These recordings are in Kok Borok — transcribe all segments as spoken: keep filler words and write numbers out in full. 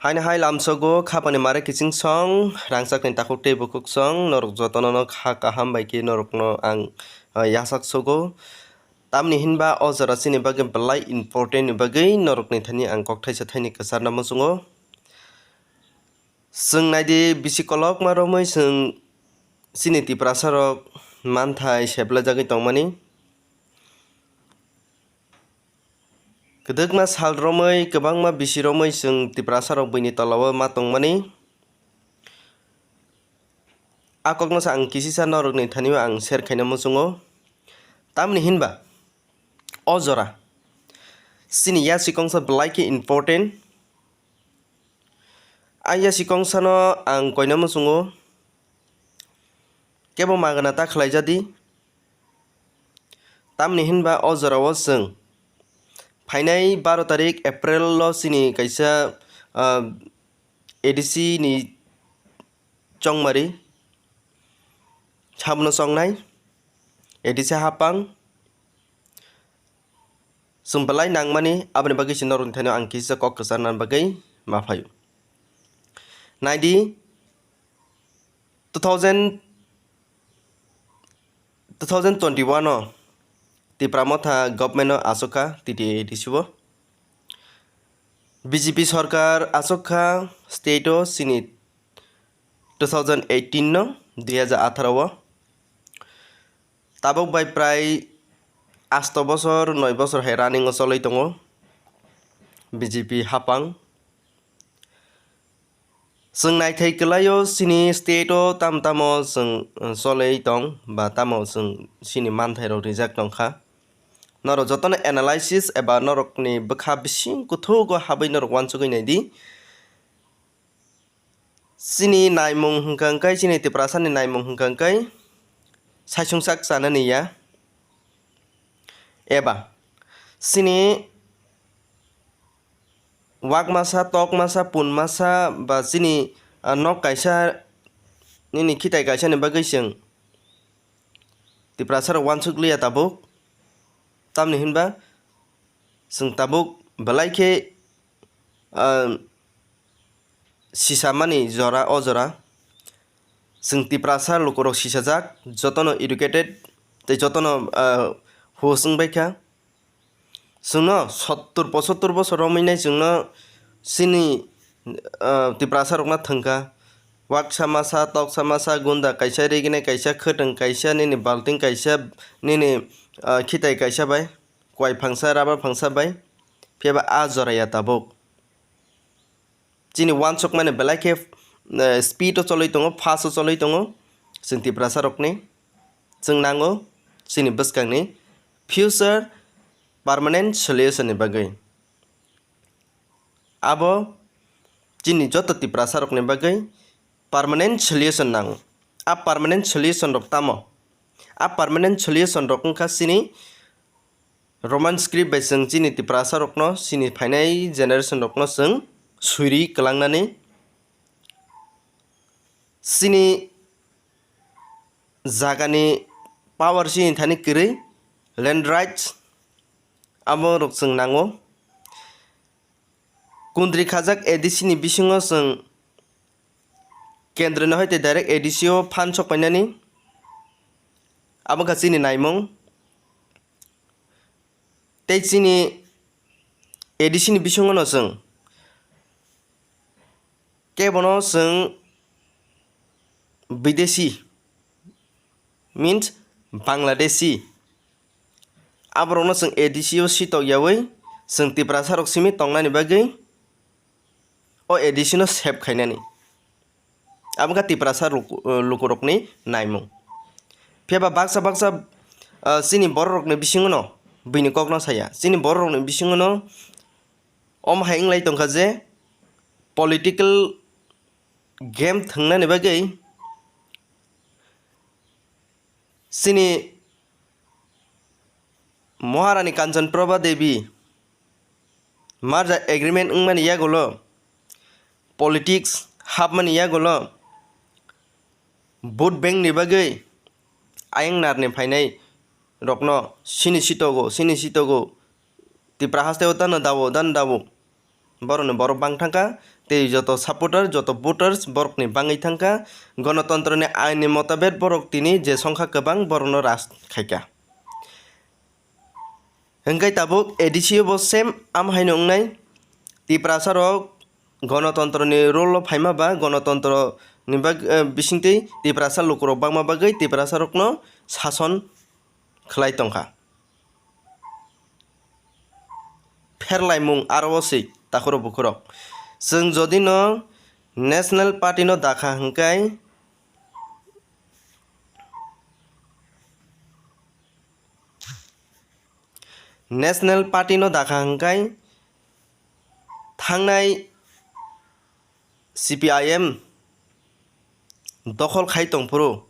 Haini hai lamsogo khapani mare kiching song, rangchakni takhuk tei bukhuk song, norok jotono no kha kaham bai khe norokno ang, ah, yasak sogo. Tamni hinba o jora chini bagwi belai important ni bagwi norokni thani ang kok thaisa thaini kwcharna muchungo. Chwng naidi bisi kolokma romwi chwng chini Tiprasa rok manthai seplajagwi tongmani. Kwdwkma sal romwi, kwbangma bisi romwi chwng Tiprasa rok buini tolao ma tongmani. A kokno sa ang kisisa norokni thani o ang share khaina muchungo. Tamni hinba o jora chini yasi kongsa belai khe important. A yasi kongsano ang koina muchungo. Kebo magana ta khlai jadi. Tamni hinba o jorao chwng phainai baro tarik April o chini kaisa, ah, A D C ni chongmari sabono chongnai, A D C hapang chwng belai nangmani, aboni bagwi se norokni thani ang kisa kok kwcharna bagwi ma phaio. Naidi, two thousand, two thousand twenty-one o Tipra Motha government o aswk kha T T A A D C o. B J P sorkar aswk kha state o chini two thousand eighteen no, dui hajar atharo o. Tabuk bai prai asto bosor, noi bosor hai running o cholwi tongo B J P hapang. Chwng naithai kwlaio chini state o tam tamo chwng, uh, cholwi tong ba tamo chwng chini manthai rok rijak tongkha. Norok jotono analysis eba norokni bwkha bising kuthuk o habwi norok uansugwi naidi. Chini naimung hwnkha hwnkhe, chini Tiprasani naimung hwnkha hwnkhe saichungsak chanani ya. Eba chini wak masa, tok masa, pun masa ba chini, ah, nok kaisa nini khitai kaisani bagwi chwng Tiprasa rok uansuk liya tabuk. Tamni hinba chwng tabuk belai khe, ah, sisamani jora o jora. Chwng Tiprasa lukurok sisajak, jotono educated tei jotono, ah, hus wngbaikha. Chwngno sottur pochottur bosor romwi nai chwngno chini, ah, Tiprasa rokno thwngkha. Waksa masa, toksa masa, gunda kaisa, riginai kaisa, khwtwng kaisa, nini balting kaisa, nini, ah, khitai kaisa bai, kwai phangsa, rubber phangsa bai, phiya ba a jora ya tabuk. Chini uansukmani belai khe, eh, speed o cholwi tongo, fast o cholwi tongo chwng Tiprasa rokni. Chwng nango chini bwskangni future permanent solution ni bagwi. Abo chini joto Tiprasa rokni bagwi permanent solution nango. A permanent solution rok tamo? A permanent solution rok wngkha chini Roman script bai chwng chini Tiprasa rokno, chini phainai generation rokno chwng suiri kwlangnani, chini jagani power chini thani kwrwi, land rights abo rok chwng nango. Kundri khajak A D C ni bisingo chwng kendro ni hoite direct A D C o phan sok painani, abo kha chini naimung. Tei chini A D C ni bisingo no chwng kebono chwng bidesi, means Bangladeshi, aborokno chwng A D C o sitok yaui chwng Tiprasa rok simi tongnani bagwi o A D C no save khainani. Abo kha Tiprasa luku-, lukurokni naimung. Phiya ba baksa baksa, ah, chini bororokni bisingo no buini kokno saya. Chini bororokni bisingo no omo hai wnglai tongkha je political game thwngnani bagwi chini Maharani Kanchan Prabha Devi merger agreement wngmani yagulo, politics hapmani yagulo, vote bank ni bagwi ayang narni phainai rokno sini sitogo, sini sitogo, Tipra haste o dano dawo, dano dawo. Borokni borok bang thangkha, tei joto supporter, joto voters borokni bangwi thangkha. Gonotontroni ainni motabet borok tini je songkha kwbang borokno raj khaikha. Hwnkhe tabuk A D C o bo same am haino wngnai. Tiprasa rok gonotontroni role o phaima ba gonotontroni bag-, eh, bisingtwi Tiprasa lukurok bangma bagwi Tiprasa rokno sason khlai tongkha. Pherlaimung aro o se takhurok bukhurok. Chwng jodi no National Party no dakha hwnkhe, National Party no dakha hwnkhe thangnai C P I M dokhol khai tongphuru,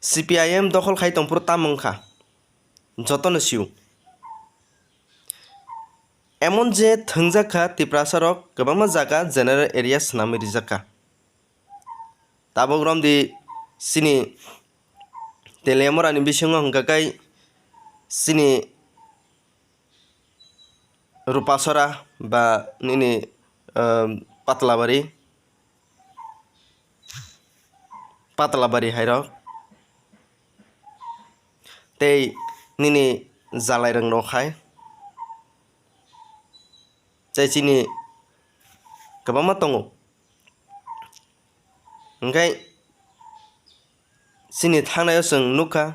C P I M dokhol khai tongphuru tamo wngkha jotono sio. Emon je thwngjak kha Tiprasa rok kwbangma jaga general area swnamwi rijak kha. Tabuk romdi chini Teliamura ni bisingo hwnkha khe chini Rupasora ba nini, um, Patlabari, Patlabari hairok tei nini jalairwng rok hai tei chini kwbangma tongo. Hwnkhe chini thangnaio chwng nukha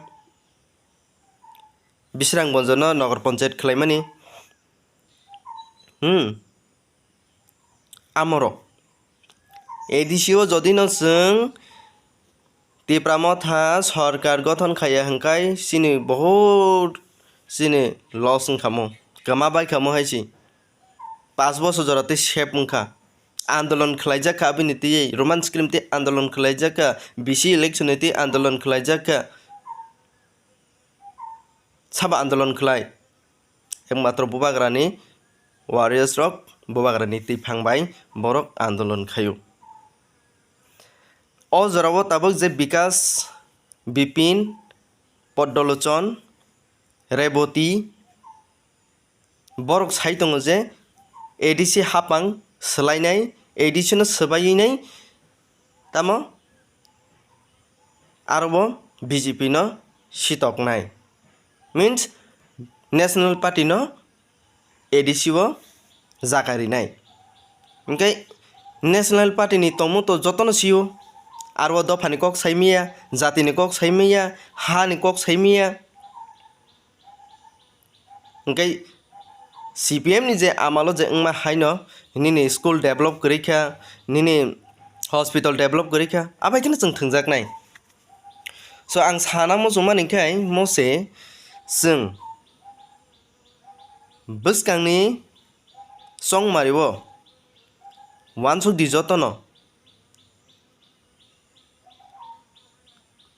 Bisrang Bonjono Nogor Panchayat khwlaimani. Hmm. Amorok A D C o jodi no chwng Tipra Motha sorkar gothon khaiya hwnkhe chini bohut chini loss wngkha mo, kwma bai kha mo hai se. Paanch bosor jora tei sep wngkha. Andolon khwlaijak kha abini twi, Roman script twi andolon khwlaijak kha, B C election ni twi andolon khwlaijak kha. Sabo andolon khwlai? Ekmatro bubagrani warriors rok, bubagrani twiphang bai borok andolon khaio. O jorao tabuk je Bikas, Bipin, Poddolochon, Reboti, borok sai tongo je A D C hapang swlainai, A D C no swbaiwi nai, tamo aro bo B J P no sitoknai, means National Party no A D C o jaga rinai. Hwnkhe National Party ni tongmung to jotono sio, aro o dophani kok sai maya, jatini kok sai maya, hani kok sai maya. Hwnkhe C P M ni je amalo je wngma haino nini school develop kwrwi kha, nini hospital develop kwrwi kha, abai kheno chwng thwngjaknai. So ang sana muchungmani khe mose chwng bwskangni chongmario wansuk di jotono.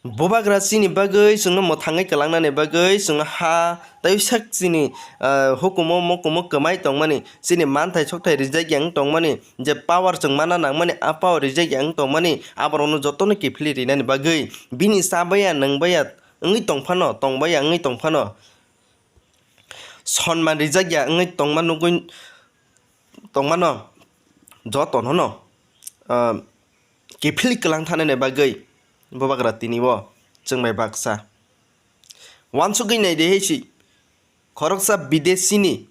Bubagra chini bagwi chwngno mwthangwi kwlangnani bagwi chwngno ha tei sak chini, ah, hukumu mukumu kwmai tongmani, chini manthai sokthai rijak ya wng tongmani, je power chwng mana nangmani, a power rijak ya wng tongmani, aborokno jotono kiphilwi rinani bagwi, bini chabaya nwngbaya wngwi tongphano, tongbaya wngwi tongphano, sonman rijak ya wngwi tongma nugwi tongmano, jotono no, ah, kiphilwi kwlang thanani bagwi bubagra tini o chwng bai baksa. Wansugwi nai de hai si, khoroksa bidesini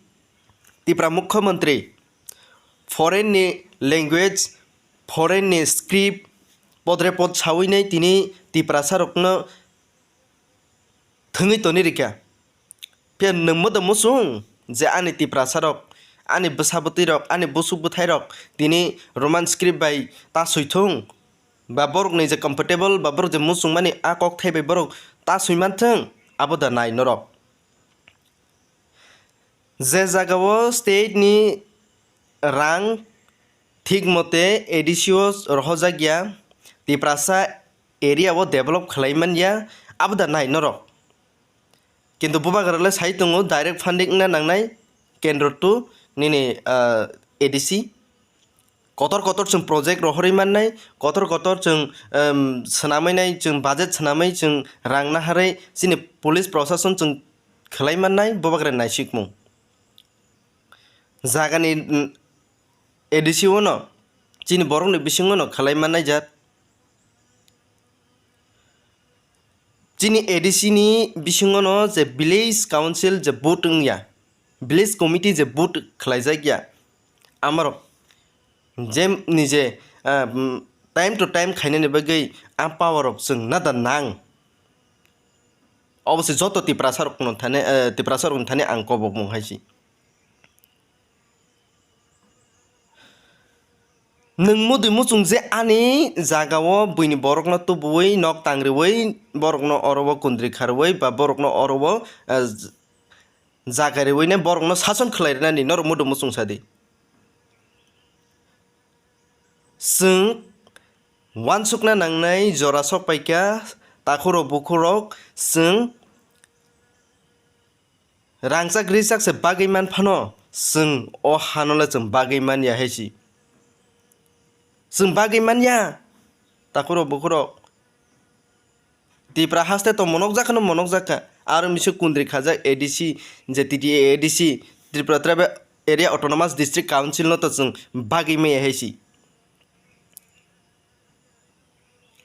Tipra Mukhyamantri foreign ni language, foreign ni script, podre pod sawi nai tini Tiprasa rokno thwngwi toni rikha. Phiya nwng modo muchung je ani Tiprasa rok, ani bwsa bwtwi rok, ani busuk bwthai rok tini Roman script bai ta swi thung, ba borok ni je comfortable, ba borok je muchung mani a kok thai bai borok ta swi man thung, abo da nai norok. Je jaga o state ni rang thik mote A D C o rohorjak ya, Tiprasa area o develop khlai man ya, abo da nai norok. Kintu bubagra le sai tongo direct funding wngna nangnai kendro to nini, ah, A D C. Kotor kotor chwng project rohorwi mannai, kotor kotor chwng, em, swnamwi nai, chwng budget swnamwi chwng rang naharwi chini police prosason chwng khlai mannai bubagra naisikmung. Jagani, mm, A D C o no, chini borokni bisingo no khlai mannai jat. Chini A D C ni bisingo no je village council je vote wngya, village committee je vote khlaijak ya, amarok je nije, ah, mm, time to time khainani bagwi a power rok chwng nada nang. Obo se joto Tiprasa rokno thani, eh, Tiprasa rokno thani ang kobokmung hai si. Nwng mudui muchung je ani jagao buini borokno tubuwi, nok tangriwi, borokno oro o kundri kharwi, ba borokno oro o, eh, jaga riwi nai borokno sason khlai rwnani norok mudui muchung sadi. Chwng uansukna nangnai jora sok paikha, takhurok bukhurok chwng rangchak rijak se bagwi man phano, chwng o hano le chwng bagwi man ya hai si. Chwng bagwi man ya, takhurok bukhurok. Tipra haste to monok jakha no monok jakha. Aro misi kundri khajak A D C, je T T A A D C, Tripura Tribal Area Autonomous District Council no to chwng bagwi maya hai si.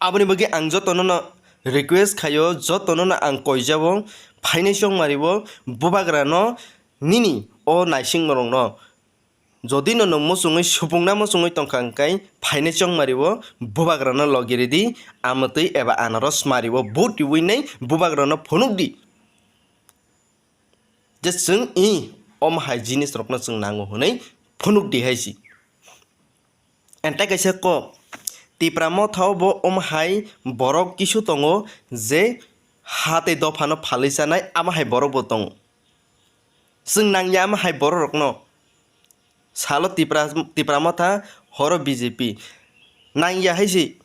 Aboni bagwi ang jotono no request khaio, jotono no ang koijao, phainai chongmario, bubagra no nini o naisingmarok no. Jodi no nwng muchungwi supungna muchungwi tongkha hwnkhe phainai chongmario bubagrano logi ridi, amwtwi eba anaros mario vote riwi nai bubagrano phunukdi. Je chwng i omo hai jinisrokno chwng nango hwnwi phunukdi hai si. Ente kaisa kok, Tipra Mothao bo omo hai borok kisu tongo je ha tei dophano phalwi chanai amo hai borok bo tongo. Chwng nangya amo hai borok rokno. Salo Tipra, Tipra Motha, horo B J P. Nangya hai se.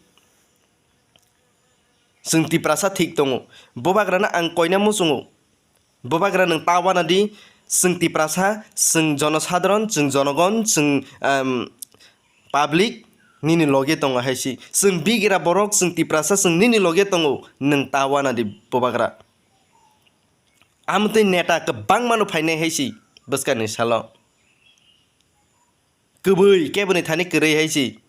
Chwng Tiprasa thik tongo. Bubagrano ang koina muchungo. Bubagra nwng ta wana di, chwng Tiprasa, chwng jonosadharon, chwng jonogon, chwng, um, public nini loge tongo hai se. Chwng bigira borok, chwng Tiprasa, chwng nini loge tongo. Nwng ta wana di, Bubagra. Amtwi neta kwbangmano phainai hai si bwskangni salo. Kwbwi keboni thani kwrwi hai si.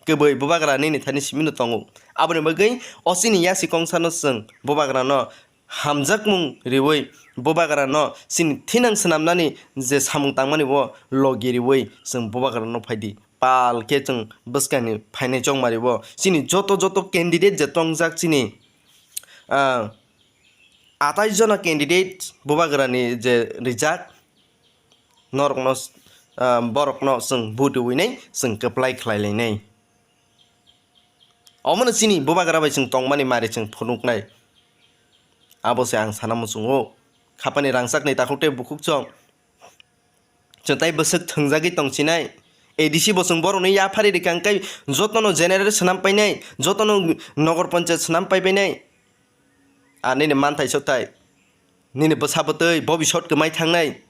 Kwbwi bubagra nini thani simino tongo. Aboni bagwi o chini yasi kongsano chwng bubagrano hamjakmung riwi, bubagrano chini thinang swnamnani je samung tangmani bo logi riwi chwng bubagrano phaidi. Pal khe chwng bwskangni phainai chongmari bo chini joto joto candidate je tongjak chini, ah, atais jona candidate bubagrani je rijak, norokno, ah, borokno chwng vote riwinai chwng kwplai khlai lainai. Omono chini bubagra bai chwng tongmani mari chwng phunuknai. Abo se ang sana muchungo. Khapani rangchakni takhuk tei bukhuk chwng. Chwng tai bwswk thwngjagwi tongsinai. A D C bo chwng borokno yaphari rikha hwnkhe jotono general swnam painai, jotono nogor panchayat swnam paibainai. Ar nini manthai sokthai, nini bwsa bwtwi bobisot kwmai thangnai.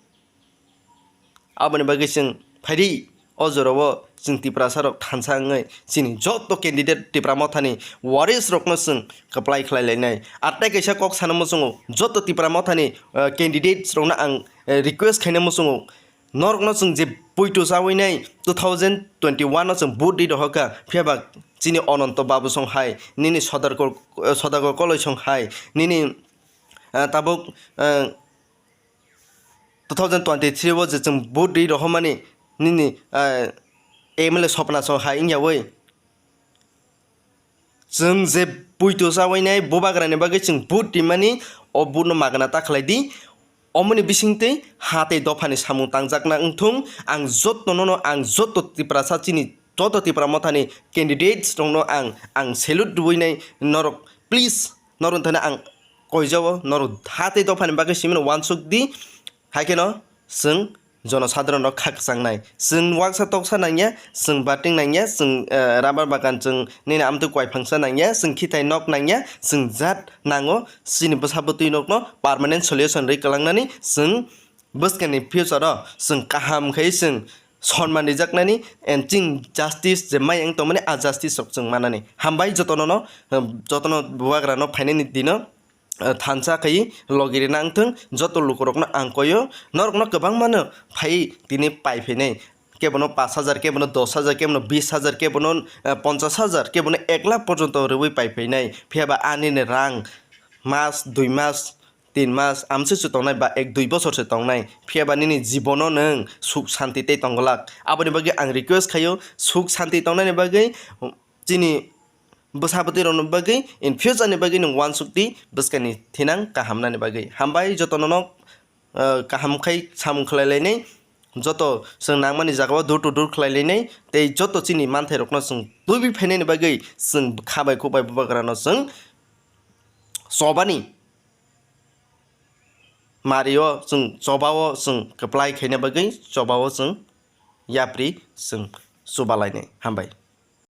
Aboni bagwi chwng phaidi o jorao chwng Tiprasa rok thansa wngwi chini joto candidate Tipra Mothani waris rokno chwng kwplai khlai lainai. Ar tei kaisa kok sana muchungo, joto Tipra Mothani, eh, candidates rokno ang, eh, request khaina muchungo. Norokno chwng je poito chawi nai two thousand twenty-one no chwng vote ri rohorkha, phiya ba chini Ononto Babu song hai, nini Sodakor, eh, Sodakor Koloi song hai, nini, eh, tabuk, eh, two thousand twenty-three o je chwng vote ri rohormani nini, eh, M L A Sopna song hai wngyawi. Chwng je poito chawi nai bubagrani bagwi chwng vote rimani, o vote no magana ta khlai di. Omoni bisingtwi ha tei dophani samung tangjakna wngthung. Ang jotono no, ang joto Tiprasa chini joto Tipra Mothani candidates rokno ang, ang salute rwui nai norok. Please, norok thani ang koijao, norok ha tei dophani bagwi simino wansuk di. Hai kheno chwng jonosadharon rok kha kwchangnai. Chwng waksa toksa nangya, chwng bating nangya, chwng, eh, rubber bagan, chwng nini amtwi kwai phangsa nangya, chwng khithai nok nangya, chwng jat nango, chini bwsa bwtwi nokno permanent solution rwi kwlangnani, chwng bwskangni future o chwng kaham khai chwng sonman rijaknani, and chwng justice je mai wng tongmani, a justice rok chwng manani. Hambai jotono no, eh, jotono bubagra no phainani dino. thansa khai logi rina wngthwng, joto lukurokno ang koio, norokno kwbangmano phai tini pai phainai, kebono pash hajar, kebono dos hajar, kebono bis hajar, kebono ponchas hajar, kebono ek lakh porjonto rwui pai phainai. Phiyaba anini rang mas, dui mas, tin mas amswk se tongnai ba ek dui bosor se tongnai, phiyaba nini jibono nwng suk santi tei tongglak. Aboni bagwi ang request khaio, suk santi tongnaini bagwi chini bwsa bwtwi rokni bagwi in future ni bagwi nwng uansukdi bwskangni thinang kaham nani bagwi. Hambai jotono no, kaham khai samung khlai lainai, joto chwng nangmani jagao door to door khlai lainai tei joto chini manthai rokno chwng twiwi phainani bagwi chwng kha bai khuk bai bubagrano chwng chobani mario chwng chobao chwng kwplai khaina bagwi chobao chwng yapri chwng chubalainai. Hambai.